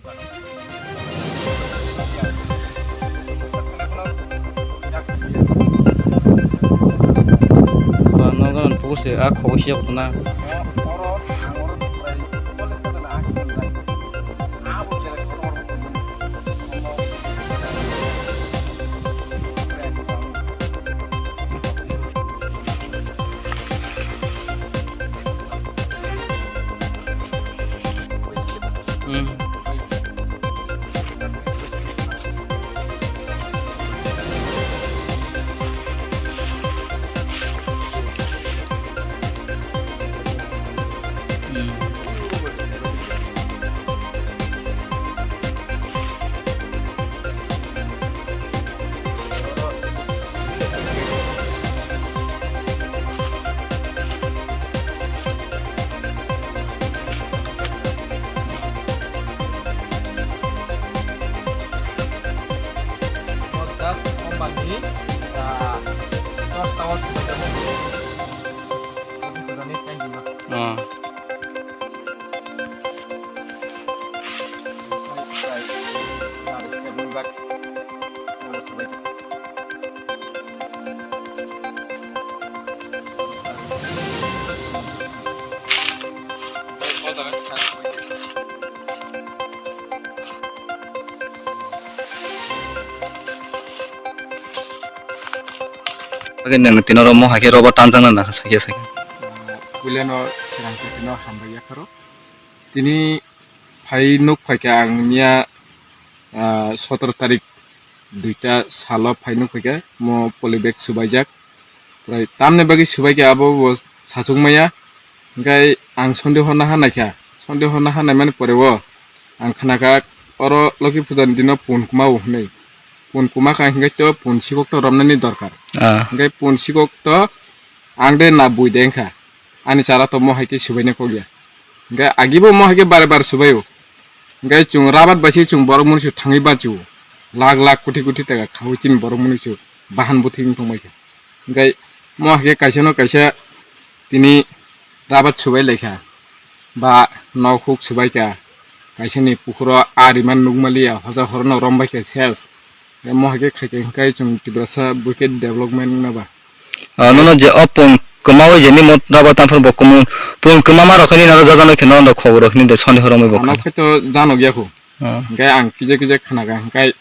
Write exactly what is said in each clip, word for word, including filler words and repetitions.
Ba nogo puku se a khobo siya kutu na. Hmm. Oh. Bagwi nwng tini oro mo hai khe roba tanjakna nang sakya sakya. Puilano srang chatino hambai yapharo. Tini phai nuk phaikha ang miya, ah, sotoro tarik duita salo phai nuk phaikha mo polybag subaijak. Prai tamni bagwi subaikha abo bo sachukmaya. Hingkhai ang sonde hor naha naikha. Sonde hor naha naimani pore o ang khnakha oro Loki Puja ni dino pun kwma o hwnwi. Pun kwma kha hingkhai to pun sikok to romnani dorkar. Ah. Hingkhai pun sikok to ang de na bui de wngkha. Ani chara to mo hai khe subaina kok ya. Hingkhe agibo mo hai khe bare bare subai o. Hingkhe chwng rabat bai se chwng borok mwnwi se thangwi bachi o. Lakh lakh koti koti taka khaui chini borok mwnwi se bahan bwthwi wng tong bai kha. Hingkhe mo hai khe kaisa no kaisa tini rabat subai lai kha. Ba nok huk subai kha. Kaisa ni pukhuro a riman nuk mali ya. Hoja horo no rom bai kha ses. Mo hai khe khai khe hingkhe chwng Tiprasa bwkhe development wngna ba. Ah, nono je o pung kwmawi je nimo raba tamphar bo kumun pung kwmama rok ni naro jajanai khe nono khobor rok ni de soni horomwi bo Ano kha. Khe to jano gya khu. Ah. Hingkhe ang kije kije khna ga hingkhe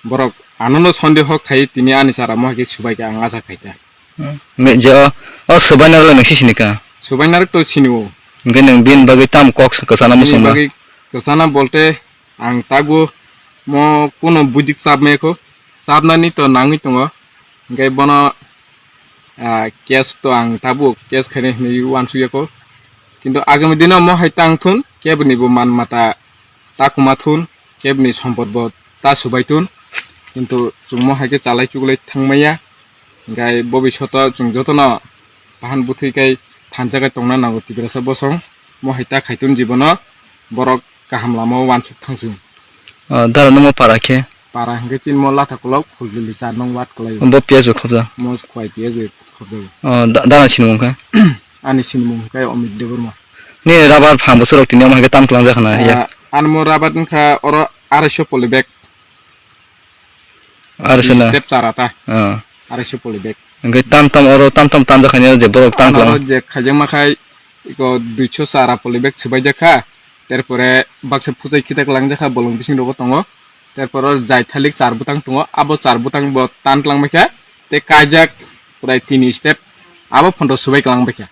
borok ano no sondi hok khai tini ani chara mo hai khe subai khe ang acha khai ta. Ah. Me je o, o subai naro le nang sisini ka. Subai naro to sini o. Hingkhe nang bin bagwi tam kok sa kwchana Bini muchung ma. Bagwi kwchana bolte ang tago mo kuno budik chap me kho. Chapnani to nangwi tongo. Hingkhe bono, ah, case to ang tabuk case khainai hinwi uansukya kho. Kintu agami dino mo hai tang thun, keboni bo man mata ta kwma thun, keboni sompot bo ta subai thun. Kintu chwng mo hai khe chalai chuklai thangmaya. Hingkhe bobishoto chwng jotono bahan bwthwi khe thansa khe tongna nango Tiprasa bosong. Mo hai ta khai thun jibono borok kaham lama o uansuk thang chwng. O, dara nungmo para khe? Para hwnkhe chini mo Latha Kolok, Phulbili char nong ward kwlaio. Bo P S bai khobjak? Mo kwai P S bai khobjago. O, da-, dara sinimung khe? Ani sinimung hwnkhe Amit Debbarma. Ni rabar phang bwswk rok tini omo hai khe tam kwlangjak khna, ya? Ah, ani mo rabar wngkha oro arai sho poly bag. Arai sho na? Step chara ta. Ah. Arai sho poly bag. Hwnkhe tam tam oro tam tam tanjak khainai je borok tam kwlangma. Oro je khaijakma khai iko duiso chara poly bag swbaijak kha. Terpore baksa phuchai khitak langjakha bolong bising rogo tongo. Terpore o jai thalik char bwtang tongo, abo char bwtang bo tan twlang baikha, tei kaijak prai tini step abo photo swbai kwlang baikha.